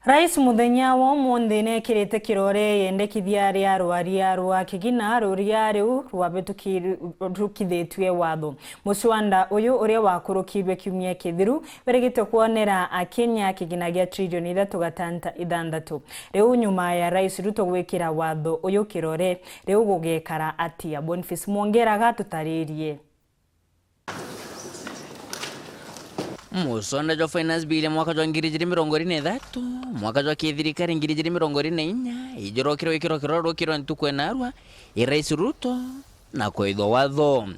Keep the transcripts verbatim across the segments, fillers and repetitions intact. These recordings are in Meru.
Rais muthenya wa umunthi nekirite kirore yendekithia ria rwaria rwa kigina ruria riu rwabituki-, rukithitue watho. Muswanda uyu uria wakurukirwe kiumia kithiru werigite kwonera Akenya kigina gia trilioni ithatu gatanta ithanthatu. Riu nyuma ya Rais Ruto gwikira watho uyu kirore, riu gugekara atia? Boniface Mwongera agatutaririe. Musonda jwa Finance Bill ya mwaka jwa ngiri ijiri mirongo iri na ithatu, mwaka jwa kithirikari ngiri ijiri mirongo iri na inya, ijorokirwe ikiro kiroro rukirwe ntuku enarua i Rais Ruto na kwithwa watho.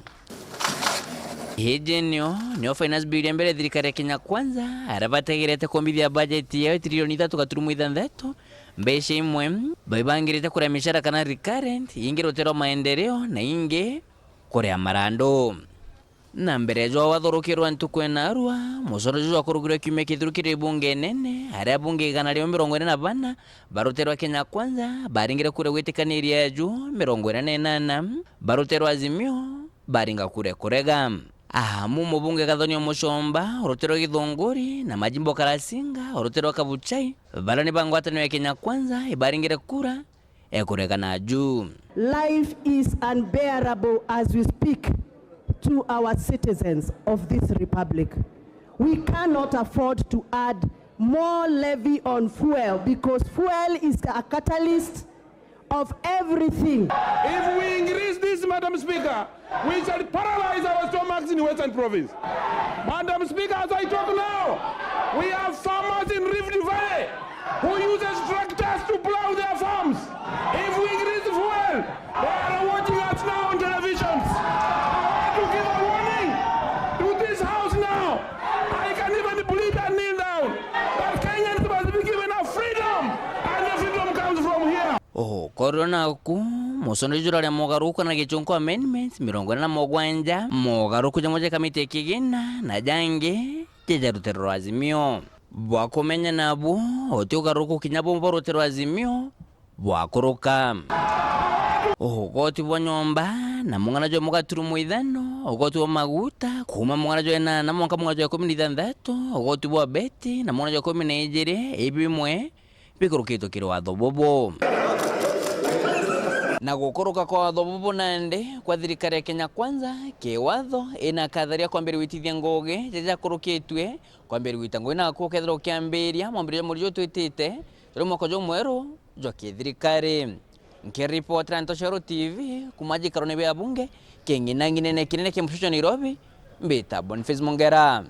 Iji nio, nio Finance Bill ya mbere thirikari ya Kenya Kwanza aria bategerete kumbithia bajeti yao trilioni ithatu gaturumo ithanthatu, mbeca imwe baibangirite kuria mishara kana recurrent, ingi ruterwa maendeleo na ingi kuria marandu. Na mbere jwa watho rukirwa ntuku enarua, musoro juju jwakurukirwe kiumia kithiru kiri bunge nene, aria bunge igana rimwe mirongo iri na bana baruterwa Kenya Kwanza baringire kura gwitikaniria ju mirongo iri na inana, baruterwa Azimio baringa kura kurega. Amu mubunge Gathoni Omuchomba uruterwa Githunguri na Majimbo Kalasinga uruterwa Kabuchai, baria ni ba ngwataniro ya Kenya Kwanza ibaringire kura ekuregana ju. Life is unbearable as we speak to our citizens of this republic. We cannot afford to add more levy on fuel because fuel is a catalyst of everything. If we increase this, Madam Speaker, we shall paralyze our stomachs in Western Province. Madam Speaker, as I talk now, we have farmers in Rift Valley who uses tractors to plow their farms. If we increase fuel, they are watching us now on televisions. I want to give a warning to this house now. I can even plead and kneel down, but Kenyans must be given a freedom, and the freedom comes from here. Ukorwo naku, musonda juju juraria mogaruruku kana gichunku amendments mirongo ina na mugwanja, mogaruruku jamwe ja kamiti ya kigina na jangi ja ja rutero rwa Azimio. Bwa kumenya nabu, uti ugaruruku kinya bumwe bwa rutero rwa Azimio bwakuruka. Ugoti bwa nyomba na mung'ana jwa mugaturumo ithano, ugoti bwa maguta kuuma mung'ana jwa inana mwanka mung'ana jwa ikumi na ithanthatu, ugoti bwa beti na mung'ana jwa ikumi na ijiri, ibi bimwe bikurukitwe kiri watho bubu. Na gukuruka kwa watho bubu nandi kwa thirikari ya Kenya Kwanza, kiwatho ina katharia kwambiria gwitithia ngugi jaja jakurukitue, kwambiria gwita ngugi naku ukethirwa ukiambiria mwambiririo jwa mweri juu twitite, juri mwaka jumweru jwa kithirikari. Nkiripotera Nteto cia Uru T V kuuma gikarone bia bunge king'inang'inene kinene kia mucicio Nairobi, mbita Boniface Mongera.